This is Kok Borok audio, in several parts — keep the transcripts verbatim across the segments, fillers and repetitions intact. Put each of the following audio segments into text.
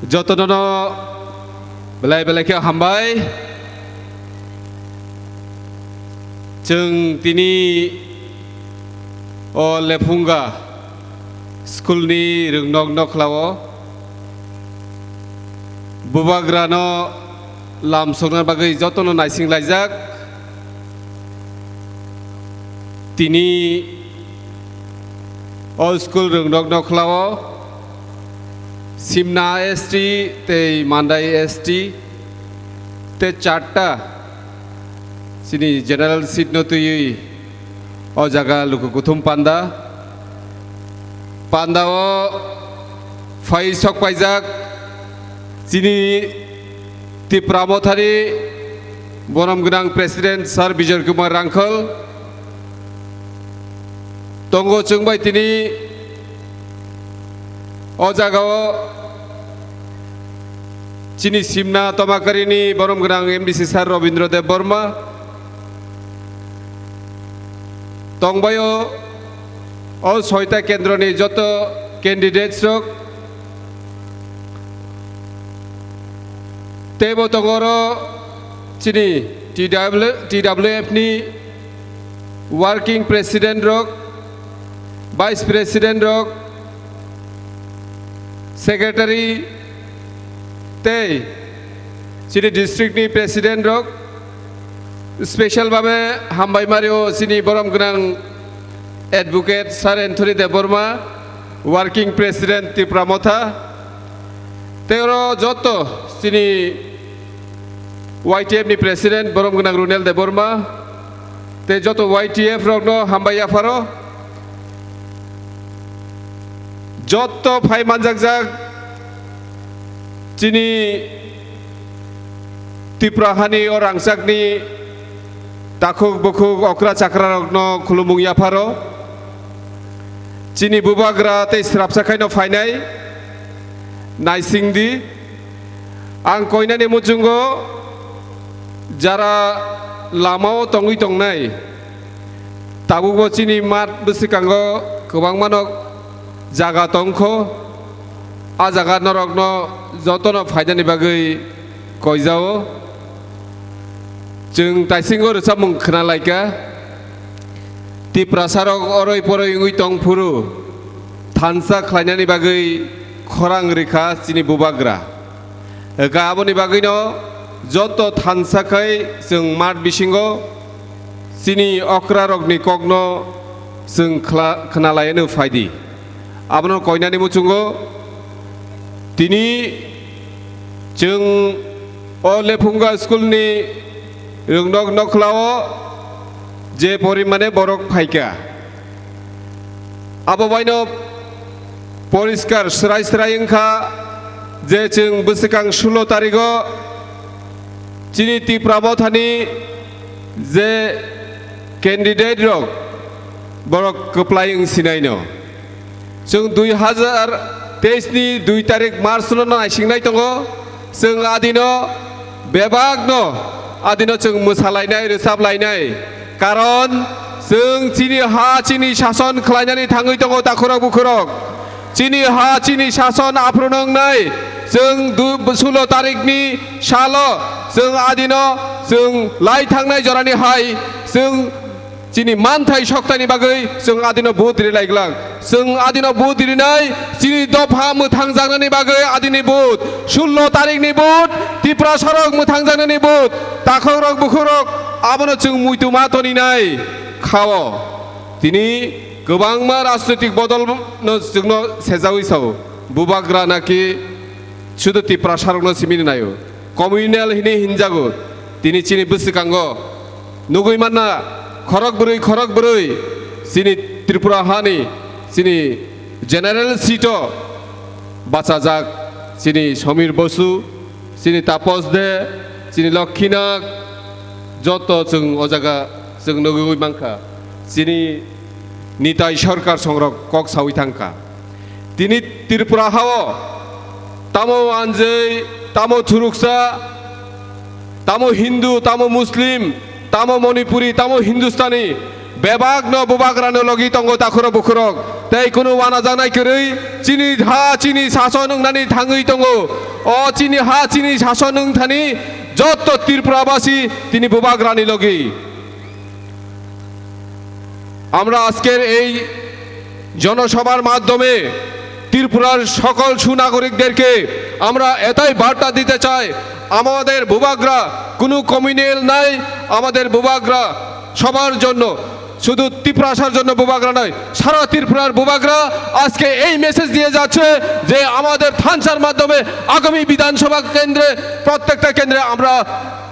Jotono belai belai khe hambai. Chwng tini o Lephunga school ni rwngnok nokhlao bubagrano lam sokna bagwi jotono naising laijak. Tini o school rwngnok nokhlao Simna S T tei Mandai S T tei charta chini general seat no twiwi o jaga luku kuthum panda. Panda o phai sok paijak chini Tipra Mothani borom gwnang President Sir Bijoy Kumar Rangkhal tongo chwng bai tini o jaga o chini Simna Tomakarini borom gwnang M D C Sir Robindra Deb Borma tongbaio. O soita kendroni joto candidates rok teibo tongo oro chini T W, T W F ni working president rok, vice president rok, secretary tei chini district ni president rok special babe hambai mario chini borom gwnang advocate Sir Anthony Debbarma, working president Tipra Motha, tei oro joto chini Y T F ni president borom gwnang Runel Debbarma, tei joto Y T F rokno hambai yapharo. Joto phai manjakjak chini Tipra hani o rangchakni takhuk bukhuk okra chakra rokno khulumung yapharo. Chini bubagra tei srapsa khaino phainai naisingdi. Ang koinani muchungo jara lamao tongwi tongnai, tabukbo chini mat bwswkango kwbangmano jaga tongkho. A jaga norokno jotono phainani bagwi koijao. Chwng taisingo rwchapmung khna laikha. Tiprasarok oroi poroi wngwi tong phuru thansa khlainani bagwi khorang rikha chini bubagra. Eka aboni bagwino joto thansa khai chwng mat bisingo chini okrarokni kokno chwng khla-, khna laiano phaidi. Abono koinani muchungo tini chwng o Lephunga school ni rwngnok nokhlao je porimane borok phaikha. Abo baino poriskar srai srai wngkha je chwng bwswkang sulo tarigo chini Tipra Mothani je candidate rok borok kwplai wng sinaino. Chwng dui hazar teis ni dui tarik March no naisingnai tongo. Chwng adino bebakno adino chwng mwsalainai, rwchaplainai. Karon chwng chini ha, chini sason khlainani thangwi tongo takhurok bukhurok. Chini ha, chini sason aphuru nwngnai. Chwng du-, sulo tarikni salo chwng adino chwng lai thangnai jorani hai chwng chini manthai soktaini bagwi chwng adino vote rilai glak. Chwng adino vote rinai, chini dopha mwthangjaknani bagwi adini vote, sullo tarikni vote, Tiprasarok mwthangjaknani vote, takhokrok bukhukrok abono chwng muitu ma toninai khao. Tini kwbangma rajnoitik bodol no chwngno sejawi sao. Bubagra naki sudu Tiprasarokno simini naio. Communal hini hinjago. Tini chini bwswkango nugwi manna khorok bwrwi, khorok bwrwi chini Tripura hani chini general seat o bachajak chini Somir Bosu, chini Tapos De, chini Lokhinak, joto chwng o jaga chwng nugwi mankha. Chini Nitai Sarkar songrok kok sawi thangkha. Tini Tripura hao tamo anjwi, tamo thuruksa, tamo Hindu, tamo Muslim, tamo Manipuri, tamo Hindustani, Bebakno bubagrano logi tongo takhurok bukhurok. Tei kunu wanajaknai kwrwi chini ha chini sason wngnani thangwi tongo. O chini ha chini sason wngthani jotto Tripurabasi tini bubagrani logi. আমরা আজকের এই জনসভার মাধ্যমে ত্রিপুরার সকল সুনাগরিকদেরকে আমরা এটাই বার্তা দিতে চাই, আমাদের বুবাগ্রা কোনো কমিউনাল নাই, আমাদের বুবাগ্রা সবার জন্য, শুধু ত্রিপুরাসার জন্য বুবাগ্রা নয়, সারা ত্রিপুরার বুবাগ্রা আজকে এই মেসেজ দিয়ে যাচ্ছে যে আমাদের থানসার মাধ্যমে আগামী বিধানসভা কেন্দ্রে প্রত্যেকটা কেন্দ্রে আমরা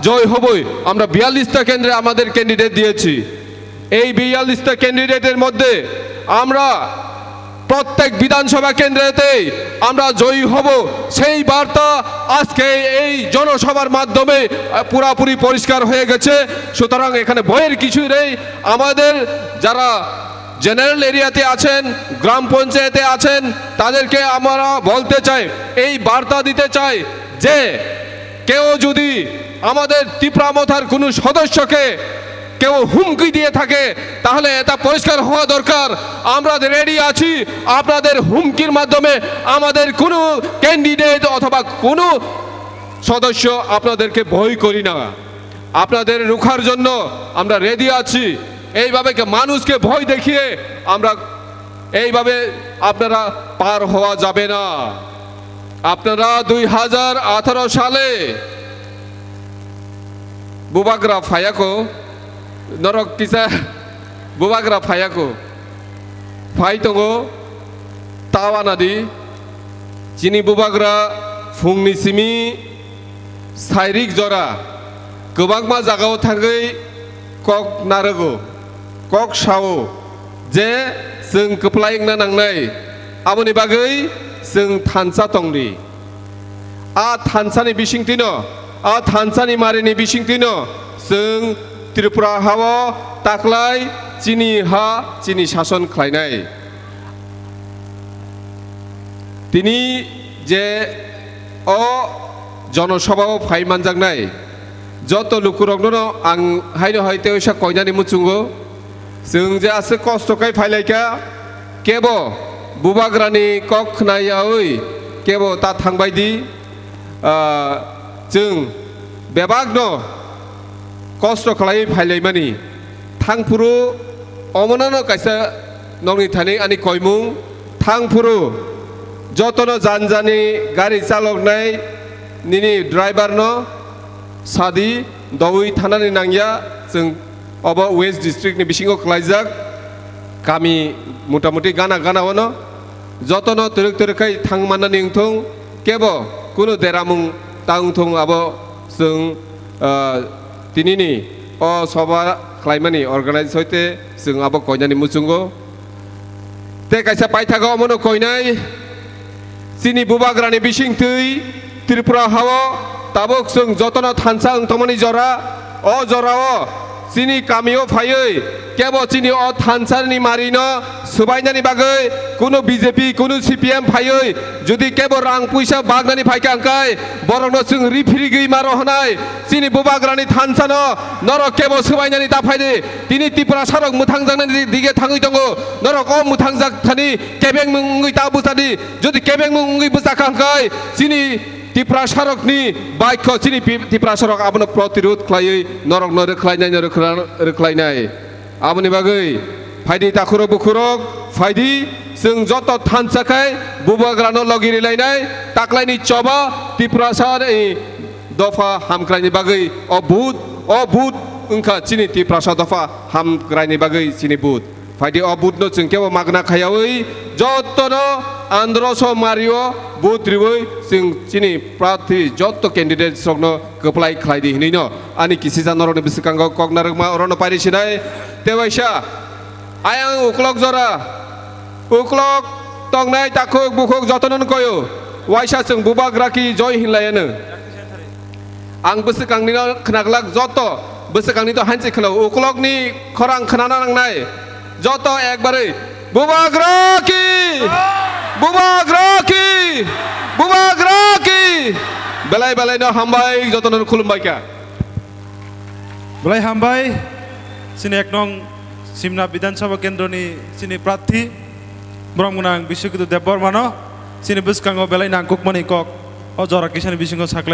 জয় হবই। আমরা বিয়াল্লিশটা কেন্দ্রে আমাদের ক্যান্ডিডেট দিয়েছি। এই বিয়াল্লিশটা ক্যান্ডিডেটের মধ্যে আমরা প্রত্যেক বিধানসভা কেন্দ্রেতেই আমরা জয়ী হব, সেই বার্তা আজকে এই জনসভার মাধ্যমে, আহ, পুরাপুরি পরিষ্কার হয়ে গেছে। সুতরাং এখানে ভয়ের কিছুই নেই। আমাদের যারা জেনারেল এরিয়াতে আছেন, গ্রাম পঞ্চায়েতে আছেন, তাদেরকে আমরা বলতে চাই, এই বার্তা দিতে চাই যে কেউ যদি আমাদের তিপ্রা মথার কোনো সদস্যকে কেউ হুমকি দিয়ে থাকে, তাহলে এটা পরিষ্কার হওয়া দরকার। আমরা রেডি আছি আপনাদের হুমকির মাধ্যমে। আমাদের কোনো ক্যান্ডিডেট অথবা কোনো সদস্য আপনাদেরকে ভয় করি না। আপনাদের রুখার জন্য আমরা রেডি আছি। এইভাবে কে-, মানুষকে ভয় দেখিয়ে আমরা এইভাবে আপনারা পার হওয়া যাবে না। আপনারা দুই হাজার আঠারো সালে bubagra phayako, norok kisa bubagra phayako. Phai tongo, tawa nadi, chini bubagra phungni simi sairik jora kwbangma jagao thangwi kok narwgo, kok sao je chwng kwplai wngna nangnai, aboni bagwi chwng thansa tongdi. A thansani bisingtwino, a thansani marini bisingtwino chwng Tripura hao taklai chini ha chini sason khlainai. Tini je o jonosabhao phai manjaknai joto lukurokno ang haino hai teisa koinani muchungo. Chwng je aswk kosto khai phailaikha, kebo bubagrani kok khnayawi kebo ta thangbai di. Ah, chwng bebakno kosto khlaiwi phailaimani. Thangphuru omonano kaisa nokni thani ani koimung. Thangphuru jotono janjani gari chaloknai nini driver no sadi dowi thanani nangya. Chwng obo West District ni bisingo khlaijak kami motamuti gana gana ono jotono twrwk twrwk khai thang mannani wngthung, kebo kunu deramung ta wngthung, abo chwng, ah, tinini o soba khlaimani organize hoite chwng abo koinani muchungo. Tei kaisa paithago omono koinai, chini bubagrani bisingtwi Tripura hao tabuk chwng jotono thansa wng tongmani jora, o jorao chini kamio phaiwi kebo chini o thansani marino swbainani bagwi kunu B J P, kunu C P M phaiwi jodi kebo rang puisa bagnani phaikha hwnkhe borokno chwng riphirigwi ma rohornai. Chini bubagrani thansano norok kebo swbainani ta phaidi. Tini Tiprasarok mwthangjaknani dige thangwi tongo. Norok o mwthangjak thani kebengmung wngwi ta bwchadi. Jodi kebengmung wngwi bwchakha hwnkhe chini Tiprasarokni baikho chini pi-, Tiprasarok abono protirod khlaiwi norokno rwkhlainaino rwkhla-, rwkhlainai. Aboni bagwi phaidi takhurok bukhurok phaidi, chwng joto thansa khai bubagrano logi rilainai, taklaini choba Tiprasa ni dopha hamkraini bagwi o vote, o vote wngkha chini Tiprasa dopha hamkraini bagwi chini vote. Phaidi o vote no chwng kebo magna khayawi jotono androso mario vote riwi chwng chini prarthi joto candidates rokno kwplai khlai di hinwi no ani kisisa norokni bwskango kok narwkma orono pairi sinai. Tewaisa ayang uklok jora uklok tongnai takhuk bukhuk jotono koyo waisa chwng bubagra ki joi hinlaiano. Ang bwswkangni no khnaglak joto bwswkangni to hansi khwlao uklokni khorang khnana nangnai joto ekbarwi bubagra ki bubagra ki bubagra ki belai belai no hambai jotono khulumbai kha. Belai hambai, chini ek nong Simna Bidhan Sabha Kendroni chini prarthi, borom gwnang Biswaketu Debbarmano chini bwskango belai nangkukmani kok o jora kisani bisingo sakhlai